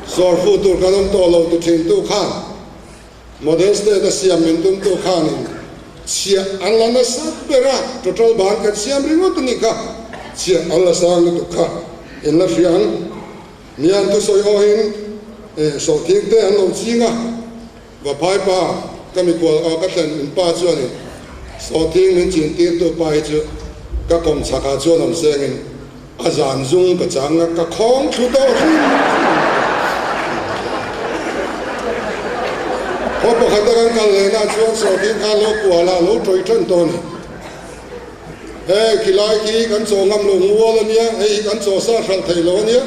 Sawrfu tur kan awm tawh lo ti thintu khan Model state a siam min tumtu khanin chhiah an la nasa ber a, total ban kan siam ringawt a nih kha, chhiah an la sang lutuk kha in la hria ang. Mian thusawi awhin sawhthing te an lo ching a, Vaphai pa ka mikhual aw ka thlen in pa chuanin sawhthing min chin tirtu pa hi chu ka kawm chhakah chuan awm sengin A zan zung ka chang a, ka khawng thlu tawh hrim hrim. Khaw pakhat a kan kal lehna chuan sawhthing kha lo kual a, lo tawih tan tawh a ni. Hei khilai khi kan chaw ngam lo ngual a nia, hei hi kan chaw sa hralh thei lo a nia.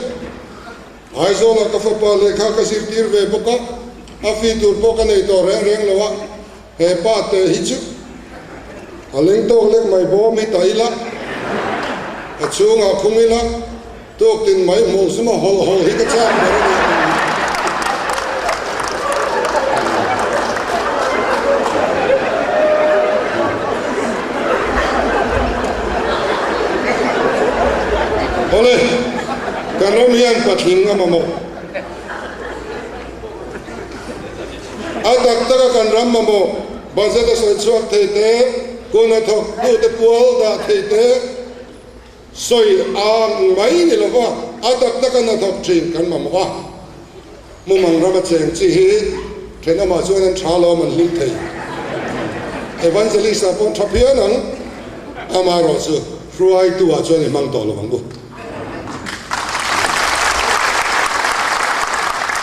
Aizawlah ka fapa lehkha ka zirtir ve bawk a, a fi tur pawh ka nei tawh reng reng lo a. He pa te hi chu a leng tawk lek mai bawm hi ta ila, a chhungah khung ila, tuaktin mai hmuh zuma hawlh hawlh hi ka chak ber a ni. Awle, kan ram hian patling a mamawh. A tak taka kan ram mamawh budget a sawi chhuak thei te, hun a thawk tute pual dah thei te sawi ang mai ni lova a tak taka hna thawk thin kan mamawh a. Mumang rama cheng chi hi thenawmah chuan an tha lo an hlim thei. Evangelist ah pawh tha phian ang, amaherawh chu hruaitu ah chuan i hmang tawh lo ang u.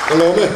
Ka lawm e.